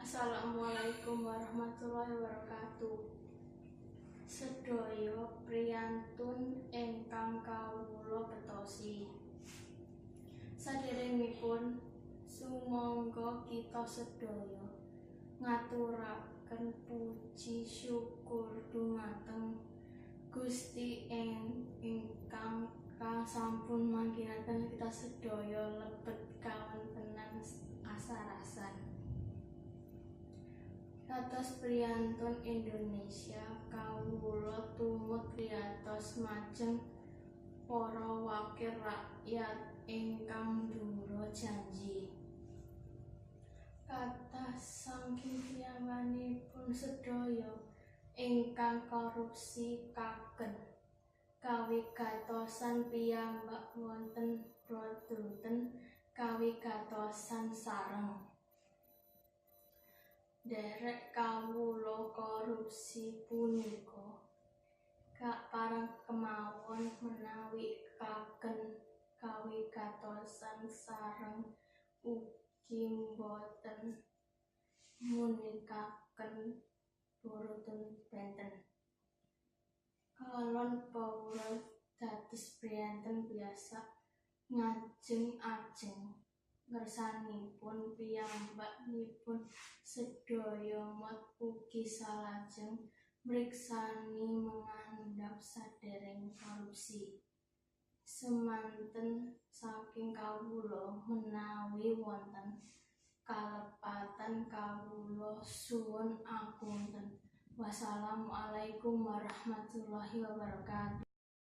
Assalamualaikum warahmatullahi wabarakatuh. Sedaya priyantun ingkang kawula betosi. Saderengipun, sumangga kita sedaya ngaturaken puji syukur dumateng Gusti ingkang sampun manggihaken kita sedaya lebet kawontenan kasarasan. Kados priyantun Indonesia, kawula tumut priyatos majeng para wakil rakyat ingkang ndura janji. Kathah saking piyambakipun sedaya ingkang korupsi kaken kawigatosan piyambak wonten prodruten kawigatosan sareng. Nderek kawula korupsi punika pareng kemawon menawi kaken kawigatosan sareng ugi boten munikaken prodrutun benten. Kalon pawura dados priyantun biasa ngajeng-ajeng ngersanipun piyambakipun sedaya mot ugi salajeng mriksani mengandhap sadereng korupsi. Semanten saking kawula, menawi wonten kalepatan kawula suwun apunten. Wassalamualaikum warahmatullahi wabarakatuh.